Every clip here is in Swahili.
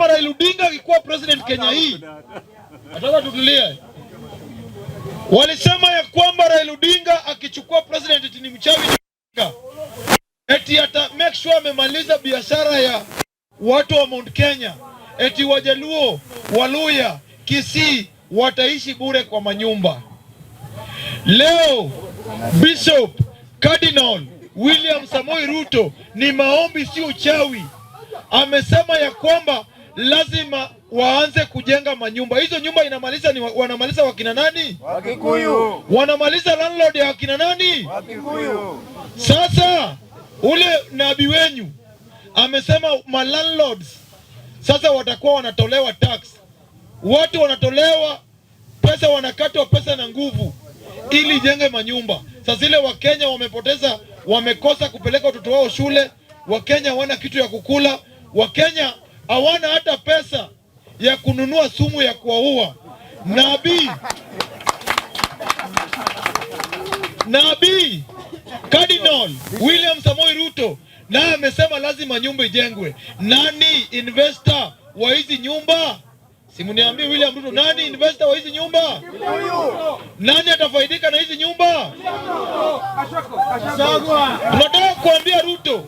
Walisema Raila Odinga akikuwa president Kenya hii, nataka tutulie. Walisema ya kwamba Raila Odinga akichukua president eti ni mchawi, eti ata make sure amemaliza biashara ya watu wa Mount Kenya, eti Wajaluo, Waluya, Kisii wataishi bure kwa manyumba. Leo Bishop Cardinal William Samoei Ruto, ni maombi si uchawi, amesema ya kwamba lazima waanze kujenga manyumba. Hizo nyumba inamaliza ni wanamaliza wakina nani? Wakikuyu. Wanamaliza landlord ya wakina nani? Wakikuyu. Sasa ule nabii wenyu amesema ma landlords sasa watakuwa wanatolewa tax, watu wanatolewa pesa, wanakatwa pesa na nguvu ili ijenge manyumba. Sasa ile Wakenya wamepoteza, wamekosa kupeleka watoto wao shule, Wakenya hawana kitu ya kukula, Wakenya hawana hata pesa ya kununua sumu ya kuwaua. Nabii Cardinal William Samoei Ruto naye amesema lazima nyumba ijengwe. Nani investor wa hizi nyumba? Simuniambie William Ruto, nani investor wa hizi nyumba? Nani atafaidika na hizi nyumba? Tunataka kuambia Ruto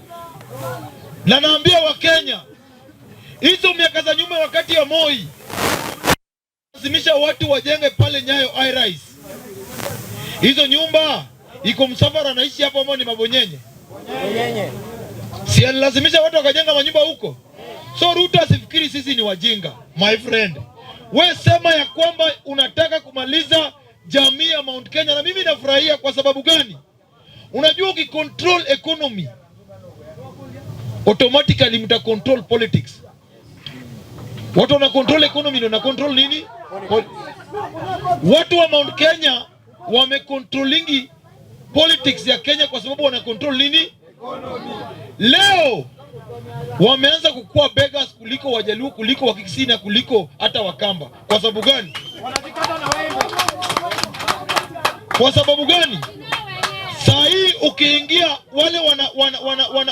na naambia Wakenya, hizo miaka za nyuma, wakati ya Moi lazimisha watu wajenge pale Nyayo high rise. Hizo nyumba iko msafara anaishi hapo ambao ni mabonyenye, si alilazimisha watu wakajenga manyumba huko? So Ruto asifikiri sisi ni wajinga, my friend. We sema ya kwamba unataka kumaliza jamii ya Mount Kenya, na mimi nafurahia. Kwa sababu gani? Unajua, ukicontrol economy automatically mta control politics. Watu wana control economy ndio na control nini? Watu wa Mount Kenya wamecontrollingi politics ya Kenya kwa sababu wana control nini? Leo wameanza kukua beggars kuliko Wajaluo, kuliko Wakisii na kuliko hata Wakamba. Kwa sababu gani? Kwa sababu gani? Saa hii ukiingia wale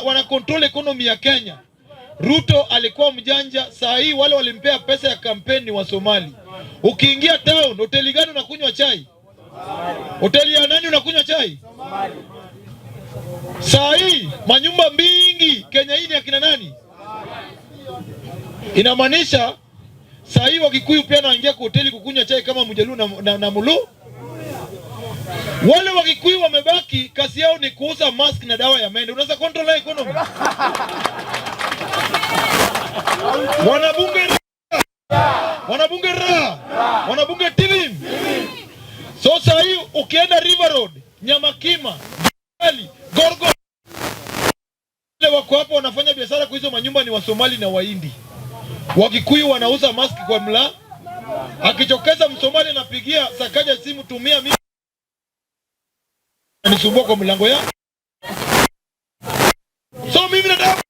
wana control economy ya Kenya. Ruto alikuwa mjanja. Saa hii wale walimpea pesa ya kampeni wa Somali. Ukiingia town, hoteli gani unakunywa chai? Hoteli ya nani unakunywa chai? Saa hii manyumba mingi Kenya hii ni akina nani? Inamaanisha saa hii Wakikuyu pia naingia kwa hoteli kukunywa chai kama Mjaluo na Mulu. Wale Wakikuyu wamebaki, kazi yao ni kuuza mask na dawa ya mende. Unaweza control economy? Wanabunge, wanabunge ra, wanabunge TV. So saa hii ukienda River Road, Nyamakima, Gorgo, wako hapo wanafanya biashara kwa hizo manyumba ni Wasomali na Wahindi. Wakikuyu wanauza mask kwa mla. Akichokeza Msomali anapigia Sakaja simu, tumia mimi nisumbua kwa mlango ya. So mimi nataka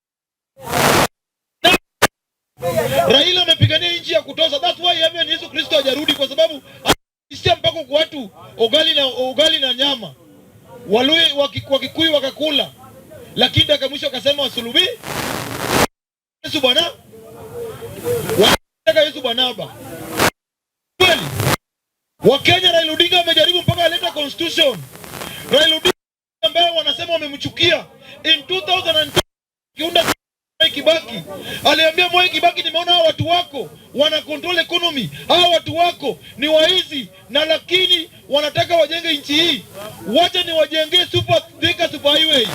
Raila amepigania nchi ya kutosha. That's why even Yesu Kristo hajarudi kwa sababu alishia mpaka kwa watu ugali na nyama. Waluya, Wakikuyu wakakula, lakini dakika mwisho akasema wasulubi Yesu Bwana, wanataka Yesu Bwanaba. Kweli Wakenya, Raila Odinga amejaribu mpaka aleta constitution. Raila Odinga ambaye wanasema wamemchukia in 2002 kiunda Mwai Kibaki aliambia Mwai Kibaki, nimeona hawa watu wako wana control economy, hawa watu wako ni waizi na lakini wanataka wajenge nchi hii, wacha ni wajengee super Thika super highway.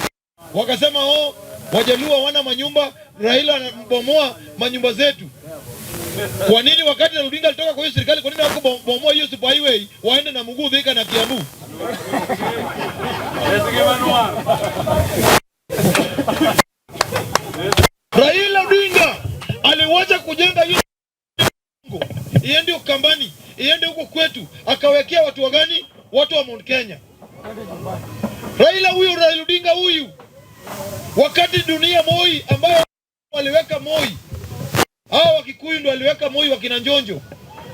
Wakasema oh, Wajaluo hawana manyumba, Raila anabomoa manyumba zetu. Kwa nini wakati Raila Odinga alitoka kwa hiyo serikali, kwa nini hawakubomoa hiyo super highway waende na mguu Thika na Kiambu? Raila Odinga aliwacha kujenga hiyo iende Ukambani, iende huko kwetu, akawekea watu wa gani? Watu wa Mount Kenya. Raila huyu, Raila Odinga huyu, wakati dunia Moi ambayo waliweka Moi, hao Wakikuyu ndio waliweka Moi, wakina Njonjo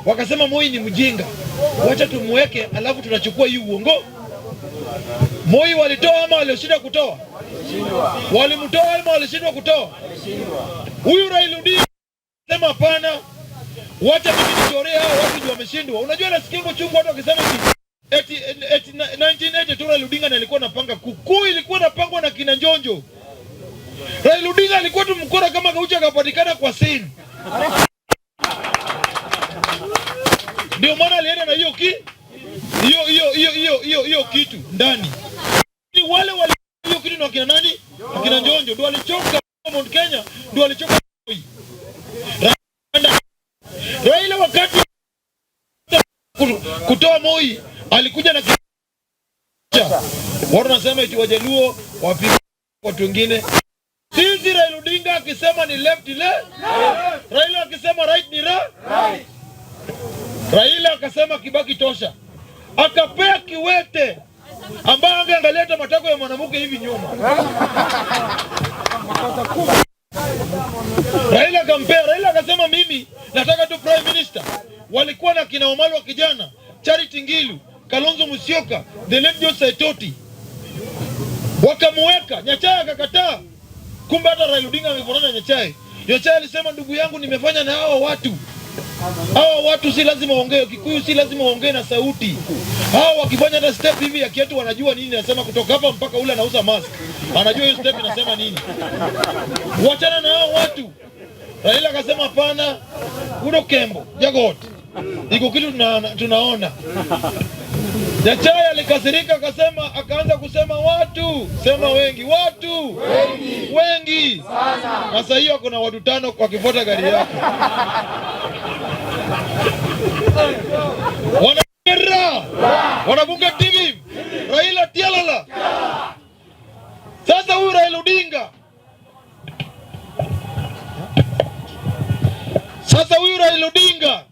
wakasema Moi ni mjinga, wacha tumuweke, alafu tunachukua hii uongo. Moi walitoa ama walishindwa kutoa? Walimtoa ama walishindwa kutoa? Huyu Raila Odinga Sema hapana, wacha mimi nichoree hao watu juu wameshindwa. Unajua nasikia uchungu watu wakisema eti 1982 Raila Odinga ndiye alikuwa anapanga coup. Ilikuwa inapangwa na kina Njonjo. Raila Odinga alikuwa tu mkora kama Gaucho akapatikana kwa scene. Ndio maana alienda na hiyo ki hiyo hiyo hiyo hiyo hiyo hiyo kitu ndani. Ni wale wale hiyo kitu na kina nani? Akina Njonjo ndio walichoka Mount Kenya, ndio walichoka Raila wakati kutoa Moi alikuja na watu wanasema eti Wajaluo wapiga watu wengine. Sisi Raila Odinga akisema ni left le, Raila akisema right ni right. Raila akasema Kibaki tosha, akapea Kiwete ambaye angeangalia matako ya mwanamke hivi nyuma. Raila akampea, Raila akasema mimi nataka tu prime minister. Walikuwa na kina Wamalwa kijana, Charity Ngilu, Kalonzo Musyoka, the late George Saitoti. Wakamuweka, Nyachae akakataa. Kumbe hata Raila Odinga angefanana na Nyachae. Nyachae alisema ndugu yangu, nimefanya na hawa watu. Hawa watu si lazima waongee Kikuyu, si lazima waongee na sauti. Hawa wakifanya hata step hivi ya kiatu wanajua nini nasema, kutoka hapa mpaka ule anauza mask. Anajua hiyo step inasema nini. Wachana na hao watu. Raila akasema hapana, udo kembo jagot. Iko kitu tunaona. Nyachae alikasirika akasema, akaanza kusema watu, sema wengi, watu wengi, wengi sana. Na sasa hiyo kuna watu 5 wakifuata gari yake. Wanabunge wanabunge TV Raila tialala. Sasa huyu Raila Odinga, sasa huyu Raila Odinga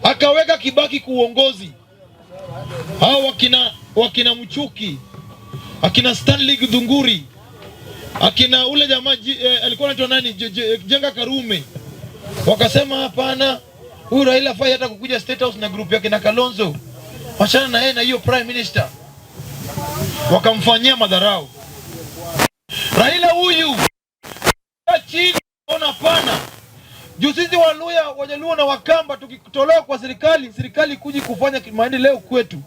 akaweka Kibaki kuongozi. Hao wakina Mchuki, akina Stanley Githunguri, akina ule jamaa alikuwa anaitwa nani, Jenga Karume, wakasema hapana, huyu Raila fai hata kukuja State House na group yake na Kalonzo, wachana na yeye na hiyo prime minister. Wakamfanyia madharau Raila huyu chini, ona hapana. Juu sisi Waluya, Wajaluo na Wakamba tukitolewa kwa serikali, serikali kuji kufanya maendeleo kwetu.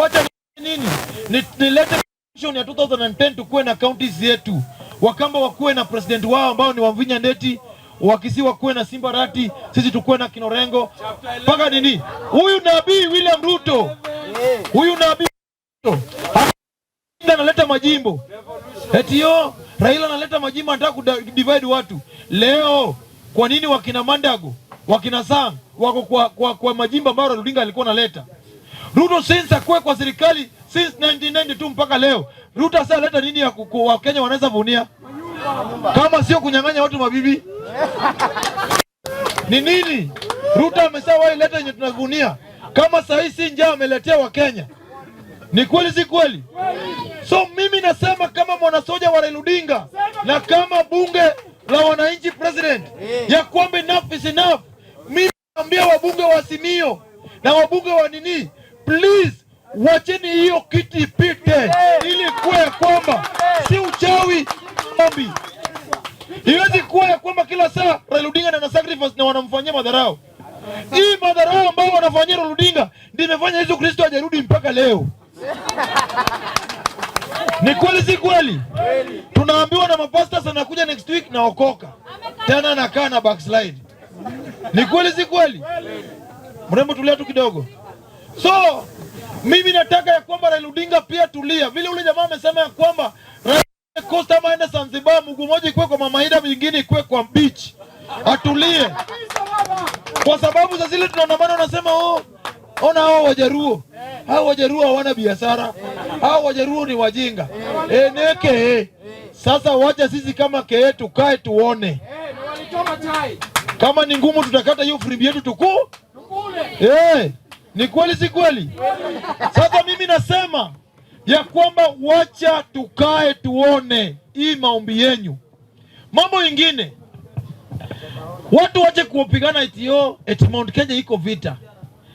Wacha nini? Nilete ya 2010 tukuwe na counties yetu. Wakamba wakuwe na president wao ambao ni Wavinya Ndeti, Wakisii wakuwe na Simba Rati, sisi tukuwe na Kinorengo. Mpaka nini? Huyu nabii William Ruto. Huyu nabii Ruto analeta majimbo. Eti yo Raila analeta majimbo, anataka ku divide watu. Leo kwa nini wakina Mandago, wakina Sang wako kwa majimbo ambayo Raila Odinga alikuwa analeta? Ruto since akue kwa serikali since 1992 mpaka leo, Ruto sasa aleta nini ya Wakenya wanaweza vunia? Kama sio kunyang'anya watu mabibi. Ni nini? Ruto ameshawahi leta yenye tunavunia. Kama saa hii si njaa ameletea Wakenya. Ni kweli si kweli? So mimi nasema kama mwanasoja wa Raila Odinga na kama bunge la wananchi president ya kwamba enough is enough. Mimi naambia wabunge wa Azimio na wabunge wa nini, please wacheni hiyo kiti ipite, ili kuwe ya kwamba si uchawi ombi. Iwezi kuwa ya kwamba kila saa Raila Odinga ana sacrifice na wanamfanyia madharau. Hii madharau ambayo wanafanyia Raila Odinga ndio imefanya Yesu Kristo hajarudi mpaka leo. Ni kweli si kweli? Tunaambiwa na mapastors anakuja next week na okoka. Tena anakaa na backslide. Ni kweli si kweli? Mrembo tulia tu kidogo. So mimi nataka ya kwamba Raila Odinga pia tulia. Vile ule jamaa amesema ya kwamba Raila Coast ama aende Zanzibar, mguu mmoja ikuwe kwa Mama Ida, mwingine ikuwe kwa beach. Atulie. Kwa sababu za zile tunaandamana wanasema oh, ona hao Wajaruo. Hao Wajaruo hawana biashara. Hao Wajaruo ni wajinga. Neke. Sasa wacha sisi kama kee tukae tuone. Kama ni ngumu tutakata hiyo firimbi yetu tuku. Ni kweli si kweli? Sasa mimi nasema ya kwamba wacha tukae tuone hii maombi yenyu. Mambo ingine, watu wache kuopigana eti yo, eti Mount Kenya iko vita.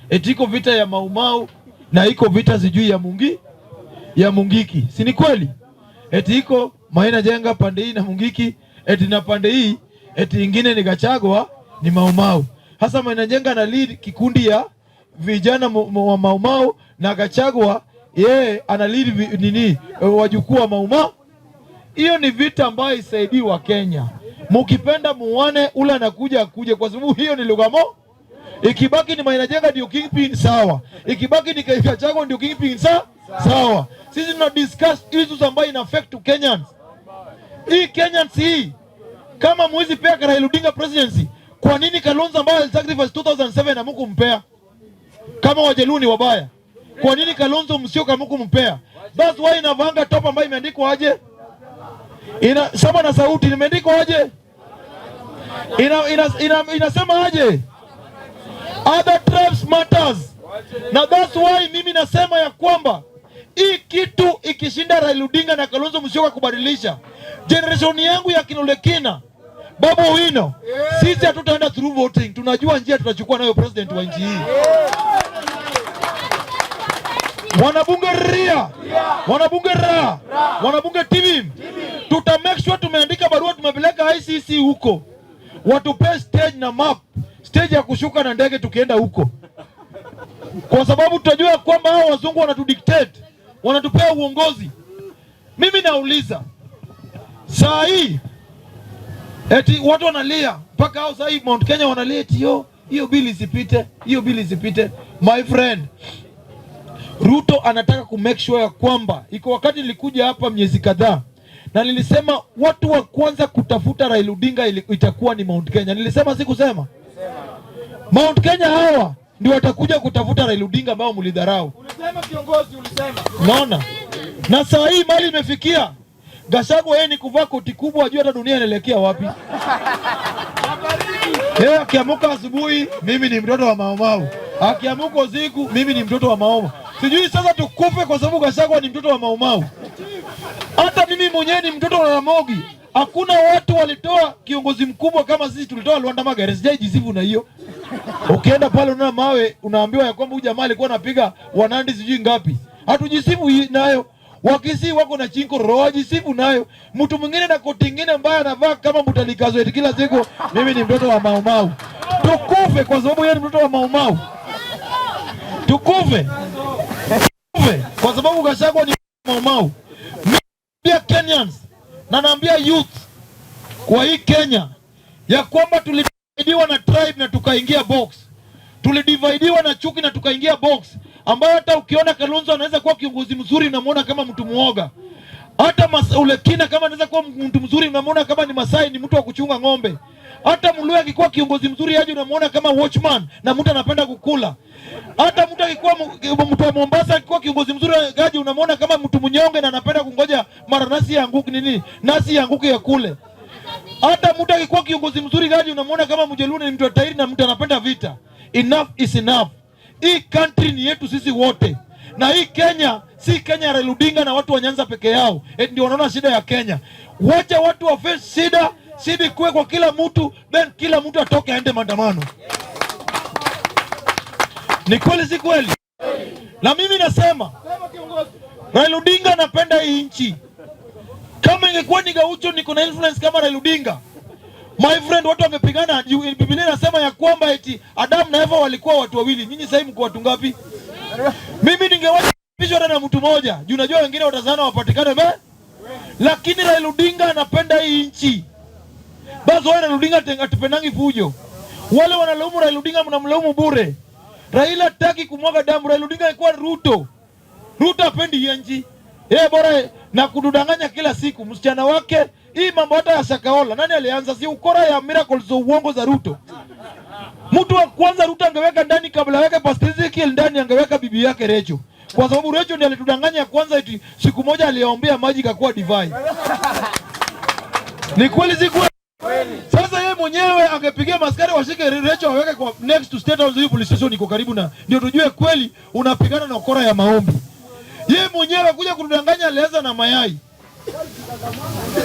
Eti iko vita ya Mau Mau na iko vita sijui ya Mungi, ya Mungiki. Si ni kweli? Eti iko Maina Jenga pande hii na Mungiki, eti na pande hii eti ingine ni Gachagua ni Maumau. Hasa Maina Njenga ana lead kikundi ya vijana wa Maumau na Gachagua yeye ana lead nini, wajukuu wa Maumau. Hiyo ni vita ambayo isaidii wa Kenya. Mukipenda muone ule anakuja akuje, kwa sababu hiyo ni lugha mo. Ikibaki ni Maina Njenga ndio kingpin, sawa. Ikibaki ni Gachagua ndio kingpin, sawa. Sisi tuna discuss issues ambayo ina affect to Kenyans. Hii Kenyans hii, kama mwezi pea Raila Odinga presidency, kwa nini Kalonzo ambaye alisacrifice 2007 hamkumpea? Kama Wajaluo ni wabaya, kwa nini Kalonzo Musyoka hamkumpea? That's why inavanga top ambayo imeandikwa aje? Ina sema na sauti, imeandikwa aje? Inasema aje? Other tribes matters. Na that's why mimi nasema ya kwamba hii kitu ikishinda Raila Odinga na Kalonzo Musyoka kubadilisha generation yangu ya kina Olekina, Babu Owino, sisi hatutaenda through voting. Tunajua njia tutachukua nayo president wa nchi hii. Wanabunge ria, wanabunge ra, wanabunge TV, tuta make sure tumeandika barua, tumepeleka ICC huko, watupe stage na map, stage ya kushuka na ndege tukienda huko, kwa sababu tutajua kwamba hao wazungu wanatudictate, wanatupea uongozi. Mimi nauliza saa hii eti watu wanalia mpaka hao saa hii Mount Kenya wanalia eti yo, hiyo bili isipite, hiyo bili isipite. My friend, Ruto anataka ku make sure ya kwamba iko wakati nilikuja hapa miezi kadhaa na nilisema watu wa kwanza kutafuta Raila Odinga itakuwa ni Mount Kenya. Nilisema, sikusema? Mount Kenya hawa ndio watakuja kutafuta Raila Odinga ambao mlidharau. Ulisema, kiongozi, ulisema. Unaona? Na saa hii mali imefikia Gachagua, yeye ni kuvaa koti kubwa, ajue hata dunia inaelekea wapi. Yeye akiamuka asubuhi, mimi ni mtoto wa Maumau. Akiamuka usiku, mimi ni mtoto wa Maumau. Sijui sasa tukufe kwa sababu Gachagua ni mtoto wa Maumau. Hata mimi mwenyewe ni mtoto wa Ramogi. Hakuna watu walitoa kiongozi mkubwa kama sisi tulitoa Lwanda Magere. Sijai na hiyo. Ukienda pale unaona mawe, unaambiwa ya kwamba huyu jamaa alikuwa anapiga Wanandi sijui ngapi. Hatujisifu nayo. Wakisii wako na chinko roho, wajisifu nayo. Mtu mwingine na koti ingine ambaye anavaa kama mtalikazo eti kila siku mimi ni mtoto wa Maumau. Tukufe kwa sababu yeye ni mtoto wa Maumau. Tukufe. Tukufe kwa sababu Gachagua ni Maumau. Mimi naambia Kenyans na naambia youth kwa hii Kenya ya kwamba tulidividiwa na tribe na tukaingia box, tulidividiwa na chuki na tukaingia box, ambayo hata ukiona Kalonzo anaweza kuwa kiongozi mzuri unamuona kama mtu muoga. Hata Olekina kama anaweza kuwa mtu mzuri unamuona kama ni Masai, ni mtu wa kuchunga ng'ombe. Hata Mluya akikuwa kiongozi mzuri aje unamuona kama watchman na mtu anapenda kukula. Hata mtu akikuwa mtu wa Mombasa akikuwa kiongozi mzuri aje unamuona kama mtu mnyonge na anapenda kungoja maranasi yaanguke nini, nasi yaanguke ya kule. Hata mtu akikuwa kiongozi mzuri gaji unamuona kama Mjaluo ni mtu wa tairi na mtu anapenda vita. Enough is enough. Hii country ni yetu sisi wote, na hii Kenya si Kenya ya Raila Odinga na watu wa Nyanza peke yao eti ndio wanaona shida ya Kenya. Wacha watu wa face shida, shida ikuwe kwa kila mtu, then kila mtu atoke aende maandamano. Ni kweli si kweli? Na mimi nasema Raila Odinga anapenda hii nchi. Kama ingekuwa ni Gaucho niko na influence kama Raila Odinga, my friend, watu wangepigana. Biblia inasema ya kwamba eti Adam na Eva walikuwa watu wawili. Nyinyi sasa mko watu ngapi? Mimi ningewacha hata na mtu mmoja, juu najua wengine watazana wapatikane be. Lakini Raila Odinga anapenda hii nchi. Basi wale Raila Odinga atupendangi fujo. Wale wanalaumu Raila Odinga mnamlaumu bure. Raila hataki kumwaga damu. Raila Odinga alikuwa Ruto. Ruto hapendi hii nchi. Yeye bora na kududanganya kila siku. Msichana wake hii mambo hata ya Shakahola, nani alianza? Si ukora ya miracles za uongo za Ruto. Mtu wa kwanza Ruto angeweka ndani kabla aweke Pastor Ezekiel ndani, angeweka bibi yake Recho. Kwa sababu Recho ndiye alitudanganya kwanza eti siku moja aliombea maji ikakuwa divai. Ni kweli si kweli? Sasa yeye mwenyewe angepigia maskari washike Recho aweke kwa next to State House, hiyo police station iko karibu na ndio tujue kweli unapigana na ukora ya maombi. Yeye mwenyewe kuja kutudanganya alianza na mayai.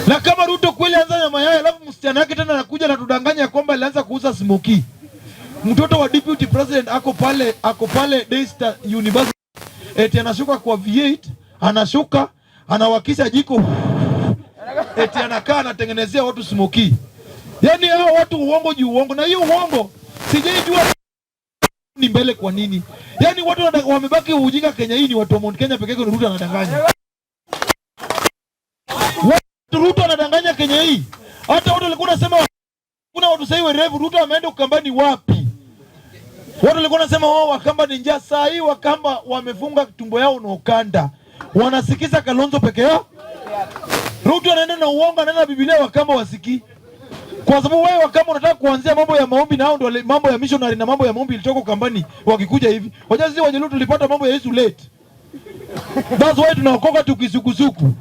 Na kama Ruto kweli anza na mayai, alafu msichana wake tena anakuja na tudanganya kwamba alianza kuuza smoky. Mtoto wa deputy president ako pale Daystar University. Eti anashuka kwa V8, anashuka, anawakisha jiko. Eti anakaa anatengenezea watu smoky. Yaani hao watu uongo juu uongo, na hiyo uongo sijaijua ni mbele kwa nini. Yaani watu wamebaki ujinga Kenya hii ni watu wa Mount Kenya peke yake Ruto anadanganya. Watu Ruto anadanganya Kenya hii. Hata watu walikuwa wanasema kuna watu sasa werevu, Ruto ameenda Ukambani wapi? Watu walikuwa wanasema wao Wakamba ni njaa. Saa hii Wakamba wamefunga tumbo yao na ukanda, wanasikiza Kalonzo peke yao. Ruto anaenda na uongo, anaenda na Biblia, Wakamba wasikii. Kwa sababu wewe Wakamba unataka kuanzia mambo ya maombi na hao ndio mambo ya missionary na mambo ya maombi ilitoka Ukambani wakikuja hivi. Wajua sisi Wajaluo tulipata mambo ya Yesu late. That's why tunaokoka tukisukusuku.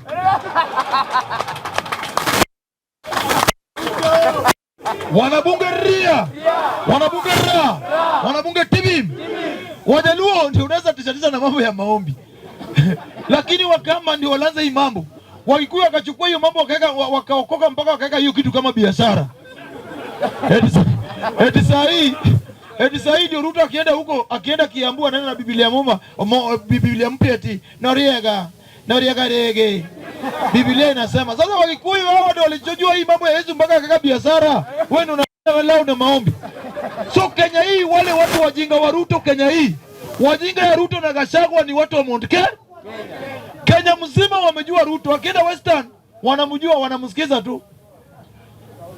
Wanabunge ria, wanabunge ra, wanabunge tibim. Wajaluo ndio unaweza tisatiza na mambo ya maombi. Lakini Wakamba ndio walianza hii mambo. Wakikuyu wakachukua hiyo mambo wakaweka, wakaokoka mpaka wakaweka hiyo kitu kama biashara. Eti saa hii ndio Ruto akienda huko, akienda Kiambu anaenda na Biblia muma, Biblia mpya eti noriega, noriega rege. Biblia inasema. Sasa Wakikuyu hao ndio walichojua hii mambo ya Yesu mpaka akaweka biashara. Wewe ndio unaenda na maombi. So Kenya hii wale watu wajinga wa Ruto Kenya hii. Wajinga ya Ruto na Gachagua ni watu wa Mount Kenya. Kenya mzima wamejua Ruto. Akienda Western wanamjua, wanamsikiza tu.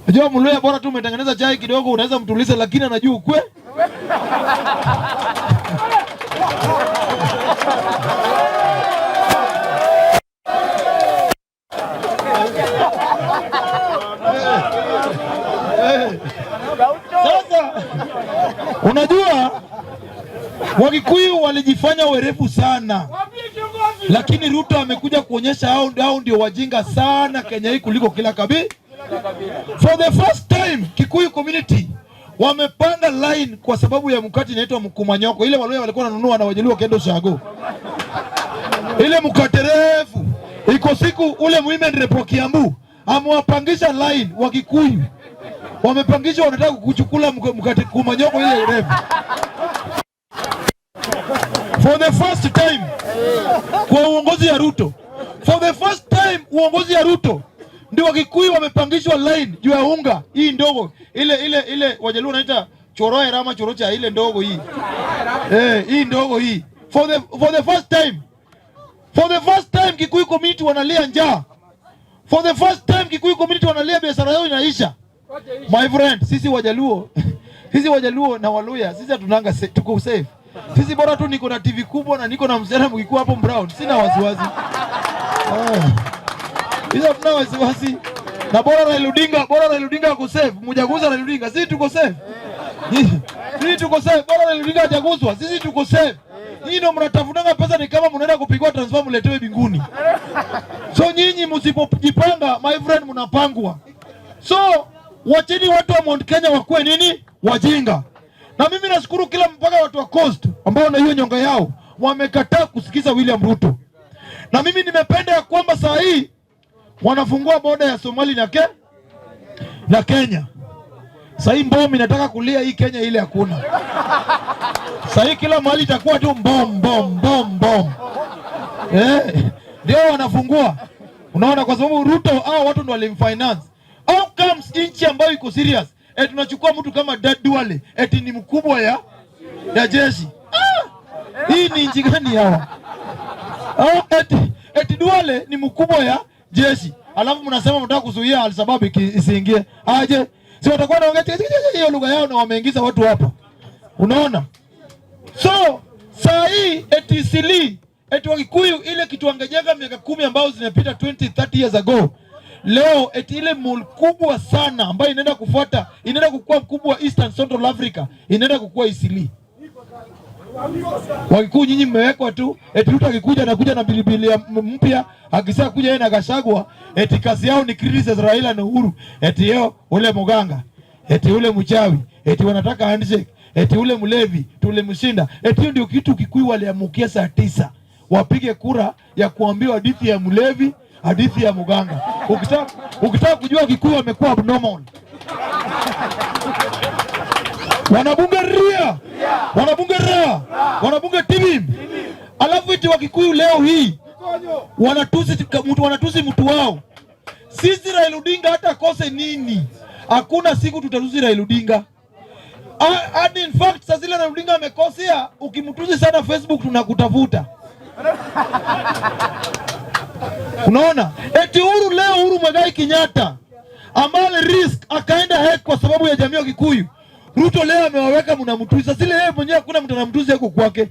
Unajua Mluya bora tu umetengeneza chai kidogo unaweza mtuliza, lakini anajua ukwe. Sasa unajua Wakikuyu walijifanya werevu sana, lakini Ruto amekuja kuonyesha hao ndio wajinga sana Kenya hii kuliko kila kabila. For the first time Kikuyu community wamepanga line kwa sababu ya mkate inaitwa mkumanyoko. Ile Waluya walikuwa wananunua na Wajaluo wakienda ushago. Ile mkate refu. Iko siku ule women rep wa Kiambu amewapangisha line wa Kikuyu. Wamepangisha, wanataka kuchukua mkate kumanyoko ile refu. For the first time kwa uongozi ya Ruto. For the first time uongozi ya Ruto ndio Wakikuyu wamepangishwa line juu ya unga hii ndogo ile ile ile Wajaluo wanaita choroe rama chorocha ile ndogo hii. Hii ndogo hii. For the first time. For the first time Kikuyu community wanalia njaa. For the first time Kikuyu community wanalia biashara yao inaisha. My friend, sisi Wajaluo, sisi Wajaluo na Waluya, sisi hatunanga tuko safe. Sisi bora tu niko na TV kubwa na niko na msichana mkikuwa hapo brown, sina wasiwasi. Sisi hatuna wasiwasi. Na bora Raila Odinga, bora Raila Odinga ako safe, mjaguza Raila Odinga, sisi tuko safe. Sisi tuko safe, bora Raila Odinga hajaguswa, sisi tuko safe. Nyinyi ndio mnatafunanga pesa ni kama mnaenda kupigwa transfer mletewe binguni. So nyinyi msipojipanga, my friend, mnapangwa. So wacheni watu wa Mount Kenya wakuwe nini? Wajinga. Na mimi nashukuru kila mpaka watu wa Coast ambao na hiyo nyonga yao wamekataa kusikiza William Ruto. Na mimi nimependa ya kwamba saa hii wanafungua boda ya Somali na Kenya. Saa hii mbomu inataka kulia hii Kenya ile hakuna. Saa hii kila mahali itakuwa tu mbom mbom mbom mbom. Ndio wanafungua. Unaona, kwa sababu Ruto hao watu ndio walimfinance. How comes nchi ambayo iko serious tunachukua mtu kama Duale eti ni mkubwa ya jeshi. Hii ni nchi gani hawa? Eti Duale ni mkubwa ya jeshi. Alafu mnasema mnataka kuzuia Al-Shabaab isiingie. Aje? Si watakuwa wanaongea hiyo lugha yao na wameingiza watu hapa. Unaona? So saa hii eti Sili, eti Wakikuyu ile kitu wangejenga miaka 10 ambayo zimepita 20 30 years ago. Leo eti ile mall kubwa sana ambayo inaenda kufuata, inaenda kukua mkubwa Eastern Central Africa, inaenda kukua Isili. Wakikuyu nyinyi mmewekwa tu, eti Ruto akikuja anakuja na bilibili mpya, akisha kuja yeye na Gachagua, eti kazi yao ni criticize Raila na Uhuru, eti yeo ule muganga, eti ule mchawi, eti wanataka handshake, eti ule mlevi tulimshinda. Eti hiyo ndio kitu Kikuyu waliamukia saa 9 wapige kura ya kuambiwa hadithi ya mlevi, hadithi ya muganga. Ukitaka kujua Kikuyu wamekuwa abnormal. Wanabunge ria, wanabunge ra, wanabunge tibim. Alafu eti Wakikuyu leo hii wanatusi mtu wao. Sisi Raila Odinga hata akose nini, Hakuna siku tutatusi Raila Odinga. And in fact, saa zile Raila Odinga amekosea, ukimtusi sana Facebook tunakutafuta. Unaona? Eti Uhuru leo, Uhuru Muigai Kenyatta ambaye risk akaenda Hague kwa sababu ya jamii ya Kikuyu. Ruto leo amewaweka mnamtusi. Sasa zile yeye mwenyewe hakuna mtu anamtusi huko kwake.